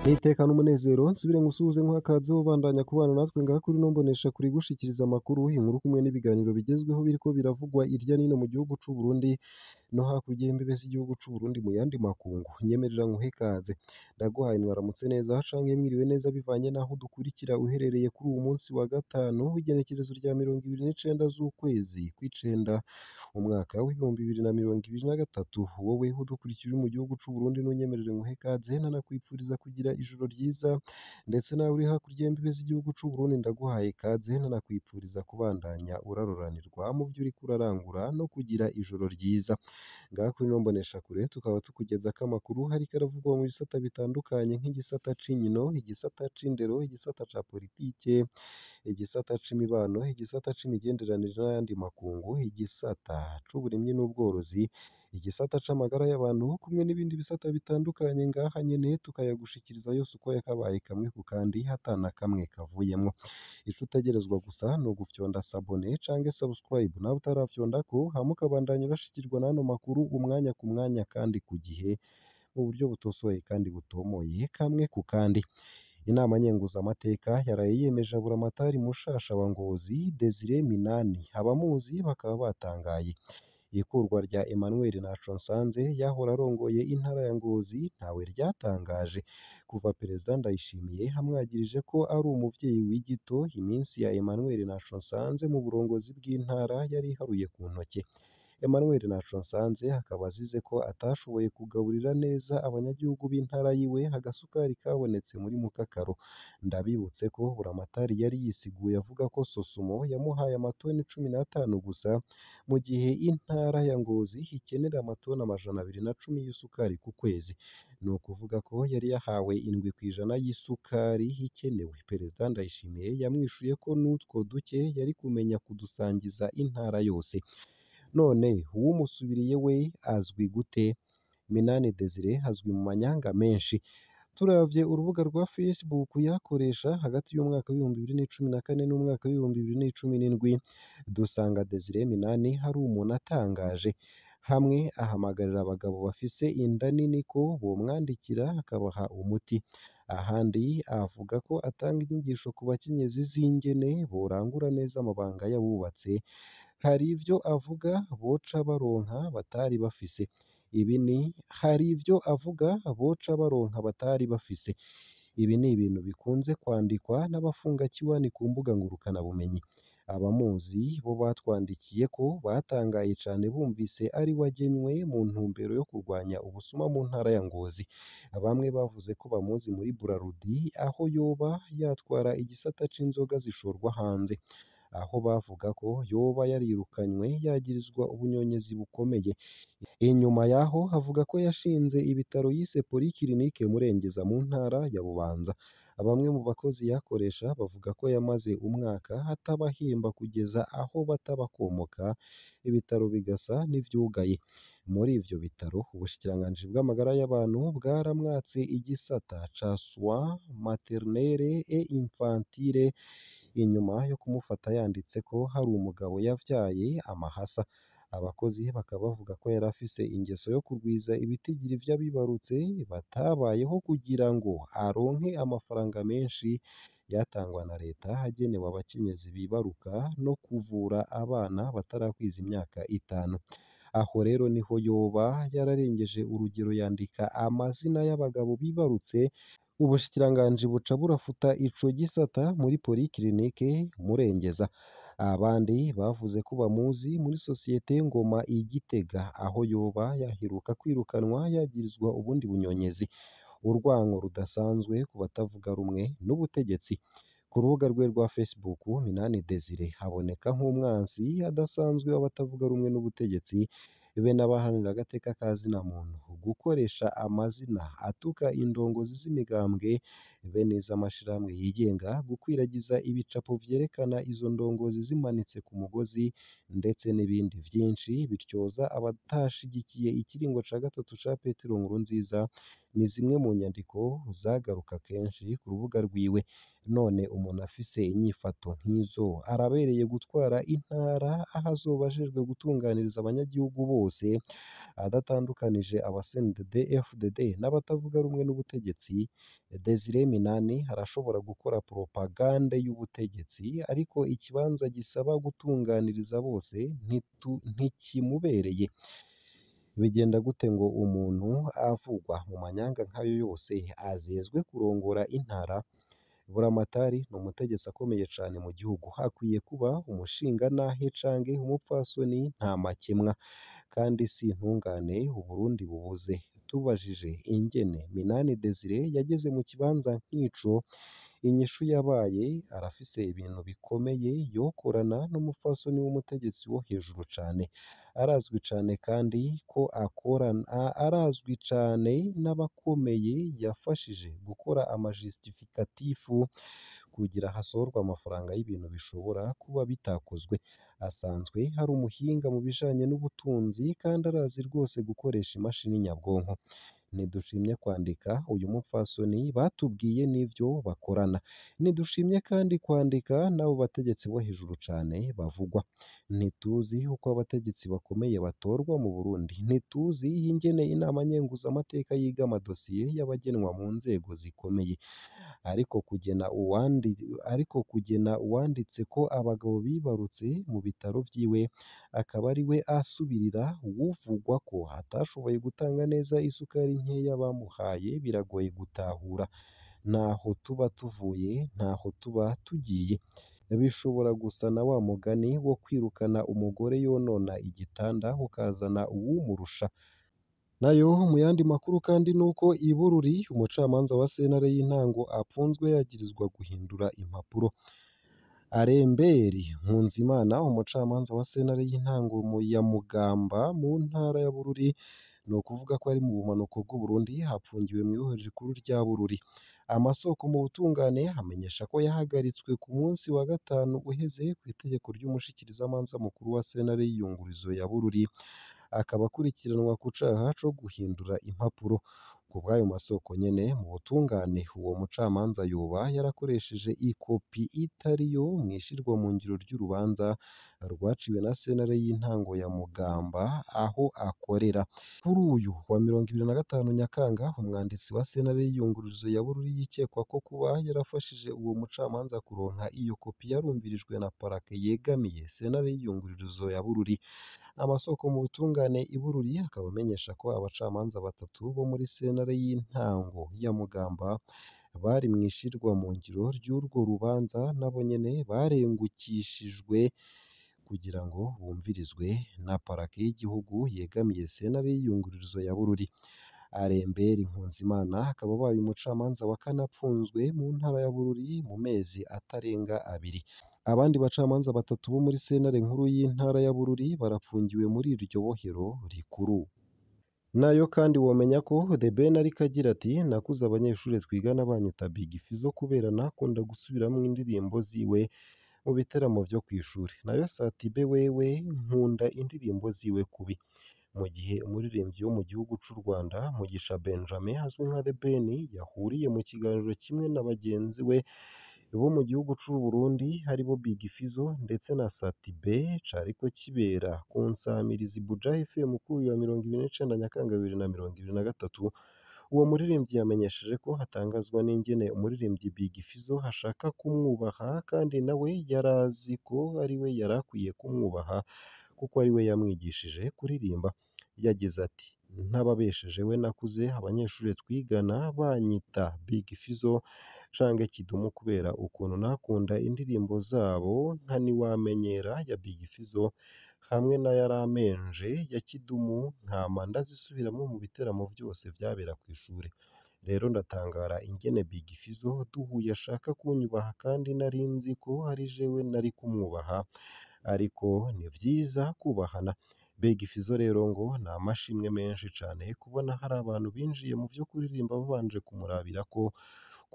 Niteka n'umunezero nsubire ngusuhuze nkuhakaze ubandanya kubana natwe ngaha kuri ino mboneshakure igushikiriza amakuru, inkuru kumwe n'ibiganiro bigezweho biriko biravugwa irya nino mu gihugu c'u Burundi no hakurya y'imbibe z'igihugu c'u Burundi mu yandi makungu. Nyemerera nkuhe ikaze, ndaguhaye mwaramutse neza canke mwiriwe neza bivanye n'aho udukurikira uherereye kuri uwu munsi wa gatanu w'igenekerezo rya 29 z'ukwezi kw'icenda umwaka w'2023. Wowe udukurikira uri mu gihugu c'u Burundi ntunyemerere nkuhe ikaze, nanakwipfuriza kugira ijoro ryiza, ndetse nawe uri hakurya y'imbibe z'igihugu c'u Burundi ndaguhaye ikaze, nanakwipfuriza kubandanya uraroranirwa mu vyo uriko urarangura no kugira ijoro ryiza. Ngaha kuri ino mboneshakure tukaba tukugezako amakuru hariko aravugwa mu bisata bitandukanye nk'igisata c'inkino, igisata c'indero, igisata ca politike, igisata c'imibano, igisata c'imigenderanire n'ayandi makungu, igisata c'uburimyi n'ubworozi, igisata c'amagara y'abantu kumwe n'ibindi bisata bitandukanye. Ngaha nyene tukayagushikiriza yose uko yakabaye kamwe ku kandi ata na kamwe kavuyemwo. Ico utegerezwa gusa ni ugufyonda sabone canke subscribe nawe utarafyondako, hama ukabandanya urashikirwa n'ano makuru umwanya ku mwanya kandi ku gihe mu buryo butosoye kandi butomoye kamwe ku kandi. Inama nkenguzamateka yaraye yemeje Buramatari Mushasha wa Ngozi Desire Minani, abamuzi bakaba batangaye. Ikurwa rya Emmanuel Ntaconsanze yahora arongoye intara ya Ngozi ntawe ryatangaje. Kuva Perezida Ndayishimiye amwagirije ko ari umuvyeyi w'igito, iminsi ya Emmanuel Ntaconsanze mu burongozi bw'intara yari iharuye ku ntoke. Emmanuel Ntaconsanze akaba azize ko atashoboye kugaburira neza abanyagihugu b'intara yiwe agasukari kabonetse muri Mukakaro. Ndabibutse ko Buramatari yari yisiguye avuga ko Sosumo yamuhaye amatoni 15 gusa, mu gihe intara ya Ngozi ikenera amatoni 210 y'isukari ku kwezi. Ni ukuvuga ko yari yahawe 7% y'isukari ikenewe. Perezida Ndayishimiye yamwishuye ko n'utwo duke yari kumenya kudusangiza intara yose. None uwumusubiriye we azwi gute? Minani Desire azwi mu manyanga menshi. Turavye urubuga rwa Facebook yakoresha hagati y'umwaka w'2014 n'umwaka w'2017, dusanga Desire Minani ari umuntu atangaje. Hamwe ahamagarira abagabo bafise inda nini ko bomwandikira akabaha umuti, ahandi avuga ko atanga inyigisho ku bakenyezi z'ingene borangura neza amabanga y'abubatse. Hari ivyo avuga boca baronka batari bafise. Ibi ni hari ivyo avuga boca baronka batari bafise. Ibi ni ibintu bikunze kwandikwa n'abafungakiwani ku mbuga ngurukanabumenyi. Abamuzi bo batwandikiye ko batangaye cane bumvise ari we agenywe mu ntumbero yo kurwanya ubusuma mu ntara ya Ngozi. Bamwe bavuze ko bamuzi muri Brarudi aho yoba yatwara igisata c'inzoga zishorwa hanze, aho bavuga ko yoba yarirukanywe yagirizwa ubunyonyezi bukomeye. Inyuma yaho avuga ko yashinze ibitaro yise Polyclinique Murengeza mu ntara ya Bubanza. Bamwe mu bakozi yakoresha bavuga ko yamaze umwaka atabahemba kugeza aho batabakomoka, ibitaro bigasa n'ivyugaye. Muri ivyo bitaro ubushikiranganji bw'amagara y'abantu bwaramwatse igisata ca soins maternelle et infantile inyuma yo kumufata yanditse ko hari umugabo yavyaye amahasa. Abakozi bakaba bavuga ko yari afise ingeso yo kugwiza ibitigiri vy'abibarutse batabayeho kugira ngo aronke amafaranga menshi yatangwa na leta agenewe abakenyezi bibaruka no kuvura abana batarakwiza imyaka 5. Aho rero niho yoba yararengeje urugero yandika amazina y'abagabo bibarutse, ubushikiranganji buca burafuta ico gisata muri Polyclinique Murengeza. Abandi bavuze ko bamuzi muri sosiyete Ngoma i Gitega aho yoba yaheruka kwirukanwa yagirizwa ubundi bunyonyezi. Urwanko rudasanzwe ku batavuga rumwe n'ubutegetsi. Ku rubuga rwe rwa Facebook, Minani Desire aboneka nk'umwansi adasanzwe w'abatavuga rumwe n'ubutegetsi be n'abaharanira agateka ka zina muntu. Gukoresha amazina atuka indongozi z'imigambwe Bene iz'amashirahamwe yigenga, gukwiragiza ibicapo vyerekana izo ndongozi zimanitse ku mugozi, ndetse n'ibindi vyinshi bityoza abatashigikiye ikiringo ca gatatu ca Petero Nkurunziza, ni zimwe mu nyandiko zagaruka kenshi ku rubuga rwiwe. None umuntu afise inyifato nk'izo arabereye gutwara intara aho azoba ajejwe gutunganiriza abanyagihugu bose, adatandukanije aba CNDD FDD n'abatavuga rumwe n'ubutegetsi? Desire Minani arashobora gukora propagande y'ubutegetsi, ariko ikibanza gisaba gutunganiriza bose ntikimubereye. Bigenda gute ngo umuntu avugwa mu manyanga nk'ayo yose azezwe kurongora intara? Buramatari ni umutegetsi akomeye cane mu gihugu, hakwiye kuba umushingantahe canke umupfasoni nta makemwa, kandi si intungane Uburundi bubuze. Tubajije ingene Minani Desire yageze mu kibanza nk'ico, inyishu yabaye arafise ibintu bikomeye yokorana n'umupfasoni w'umutegetsi wo hejuru cane. Arazwi cane kandi ko akorana, arazwi cane n'abakomeye yafashije gukora amajustificatifu kugira hasohorwe amafaranga y'ibintu bishobora kuba bitakozwe. Asanzwe ari umuhinga mu bijanye n'ubutunzi kandi arazi rwose gukoresha imashini nyabwonko. Ntidushimye kwandika uyu mupfasoni batubwiye n'ivyo bakorana. Ntidushimye kandi kwandika n'abo bategetsi bo hejuru cane bavugwa. Ntituzi uko abategetsi bakomeye batorwa mu Burundi. Ntituzi ingene inama nkenguzamateka yiga amadosiye y'abagenwa mu nzego zikomeye. Ariko kugena uwanditse ko abagabo bibarutse mu bitaro vyiwe akaba ari we asubirira uwuvugwa ko atashoboye gutanga neza isukari nkeya bamuhaye, biragoye gutahura. Ntaho tuba tuvuye, ntaho tuba tugiye. Bishobora gusa na wa mugani wo kwirukana umugore yonona igitanda ukazana uwumurusha. Nayo mu yandi makuru kandi nuko i Bururi umucamanza wa sentare y'intango apfunzwe yagirizwa guhindura impapuro. Aremberi Nkunzimana, umucamanza wa sentare y'intango ya Mugamba mu ntara ya Bururi, ni ukuvuga ko ari mu bumanuko bw'Uburundi, hapfungiwe mw'ibohero rikuru rya Bururi. Amasoko mu butungane amenyesha ko yahagaritswe ku munsi wa gatanu uheze ku itegeko ry'umushikirizamanza mukuru wa sentare y'iyungurizo ya Bururi, akaba akurikiranwa ku caha co guhindura impapuro. Ku bw'ayo masoko nyene mu butungane, uwo mucamanza yoba yarakoresheje ikopi itariyo mw'ishirwa mu ngiro ry'urubanza rwaciwe na sentare y'intango ya Mugamba aho akorera. Kuri uyu wa 25 Nyakanga, umwanditsi wa sentare y'iyungururizo ya Bururi yikekwa ko kuba yarafashije uwo mucamanza kuronka iyo kopi yarumvirijwe na parake yegamiye sentare y'iyungururizo ya Bururi. Amasoko mu butungane i Bururi akaba amenyesha ko abacamanza batatu bo muri sentare y'intango ya Mugamba bari mw'ishirwa mu ngiro ry'urwo rubanza nabo nyene barengukishijwe kugira ngo bumvirizwe na parake y'igihugu yegamiye sentare y'iyungururizo ya Bururi. Aremberi Nkunzimana akaba abaye umucamanza wa kane apfunzwe mu ntara ya Bururi mu mezi atarenga abiri. Abandi bacamanza batatu bo muri sentare nkuru y'intara ya Bururi barapfungiwe muri iryo bohero rikuru. Nayo kandi womenya ko The Ben ariko agira ati nakuze abanyeshuri twigana banyita Big Fizzo kubera nakunda gusubiramwo indirimbo ziwe mu biteramo vyo kw'ishuri. Nayo Satibe wewe nkunda indirimbo ziwe kubi. Mu gihe umuririmbyi wo mu gihugu c'u Rwanda Mugisha Benjamin azwi nka The Ben yahuriye mu kiganiro kimwe na bagenzi we bo mu gihugu c'u Burundi haribo Big Fizzo ndetse na Satibe, cariko kibera ku nsamirizi Buja FM kuri uyu wa 29 Nyakanga 2023. Uwo muririmbyi yamenyesheje ko hatangazwa n'ingene umuririmbyi Big Fizzo ashaka kumwubaha kandi nawe yarazi ko ariwe yarakwiye kumwubaha kuko ariwe yamwigishije kuririmba. Yagize ati ntababesheje we nakuze abanyeshuri twigana banyita Big Fizzo canke Kidumu kubera ukuntu nakunda indirimbo zabo nka Niwamenyera ya Big Fizzo hamwe na Yaramenje ya Kidumu, nkama ndazisubiramwo mu biteramo vyose vyabera kw'ishure. Rero ndatangara ingene Big Fizzo duhuye ashaka kunyubaha kandi nari nzi ko ari jewe nari kumwubaha, ariko ni vyiza kubahana. Big Fizzo rero ngo ni amashimwe menshi cane kubona hari abantu binjiye mu vyo kuririmba babanje kumurabirako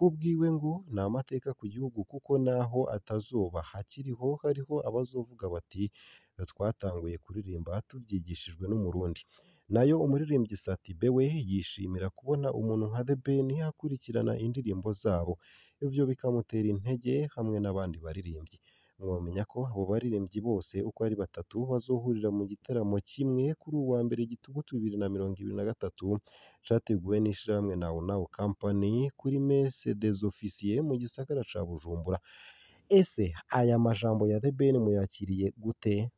Kubwiwe ngo ni amateka ku gihugu kuko naho atazoba akiriho hariho abazovuga bati twatanguye kuririmba tuvyigishijwe n'Umurundi. Nayo umuririmbyi Sat-B we yishimira kubona umuntu nka The Ben akurikirana indirimbo zabo, ivyo bikamutera intege hamwe n'abandi baririmbyi. Mwomenya ko abo baririmbyi bose uko ari batatu bazohurira mu gitaramo kimwe kuri uwa mbere Gitugutu 2023 categuwe n'ishirahamwe Now Now Company kuri Messe des Officiers mu gisagara ca Bujumbura. Ese aya majambo ya The Ben muyakiriye gute?